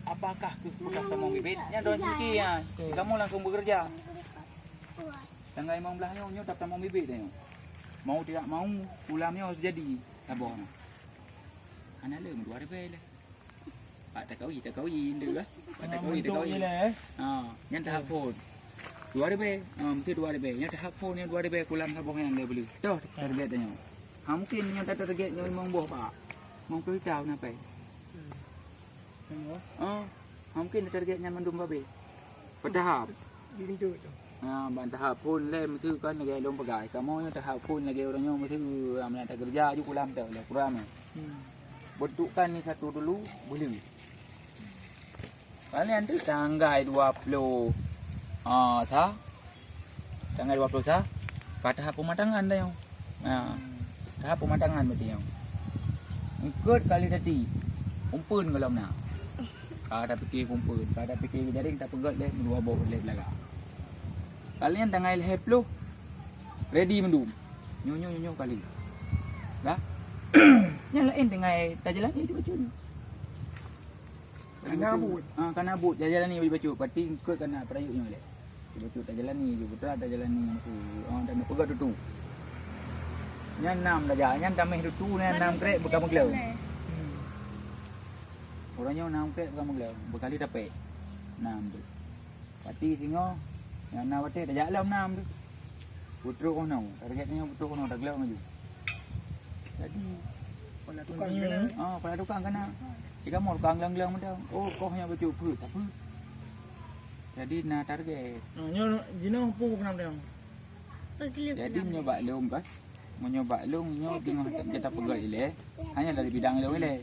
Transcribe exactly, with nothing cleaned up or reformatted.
Apakah keuh peugah tamong bibit? Nyan droe pikir, ya. Kamoe langsung bekerja. Tanggai limong blah nyoe, nyoe tamong bibit nyoe. Mau tidak mau, kulam nyoe harus jadi. Taboh nyoe. Hana lé dua ribèe lé. Pak takawi, takawi, ndeuk lah. Pak takawi, takawi. Ha, nyan tahap phôn. Dua ribèe. Ha, mesti dua ribèe. Nyan tahap phôn, nyan dua ribèe kulam saboh nyan lé beli. Toh target nyoe. Ha, mungkin nyoe target nyoe limong boh, Pak. Limong ploh juta na pai. Ha, ha, mungkin target nyan mandum babé. Bertahap. Ha, ban tahap phôn lé meuteuk kan lagèe lôn peugah. Kamoe nyoe tahap phôn lagèe ureueng nyoe meuteuk, ha, meunan takeureuja aju kulam teuh lé kuram nyoe. Bentukkan ni satu dulu, beli. Kalian tu tanggai dua ploh, ah, sa. Tanggai dua ploh sa. Ka tahap pematangan dah nyoe. Ha, tahap pematangan berarti nyoe. Eungkôt kali tadi, umpeuen gohlom na. Ka tapike umpeuen, ka tapike jaring, tapeugöt lé dua boh lé beulaga. Kalian tanggai lhèe ploh, ready mandum. Nyoe, nyoe, nyoe, nyoe kali. Dah? Nyang laén tanggai tajalani di bacut nyoe. Kana buet. Ha, kana buet, tajalani di bacut. Berarti eungkôt kana peurayeuk nyoe lé. Di bacut tajalani, di putra tajalani. Oh, dan peugöt tutu. Nyan nam lagak, nyan tameh tutu, nyan nam krek beuka meugleueng. Ureueng nyoe nam krek beuka meugleueng, beukali tapék. Nam tu. Pati singoh, nyang na watèe tajak lom nam tu. Peutrok keunoe, target nyoe peutrok keunoe, tagleueng laju. Jadi, pala tukang kena. Ah, pala tukang kena. Di kamoe tukang gleueng-gleueng mantong. Oh, koh nyoe bacut peuet, tak peuet. Jadi na target. Ah, nyoe jinoe peue keunong teuh? Jadi meunyoe bak lôn kan, meunyoe bak lôn nyoe teungoh gata peugöt ilèe, hanya dari bidang lôn ilèe.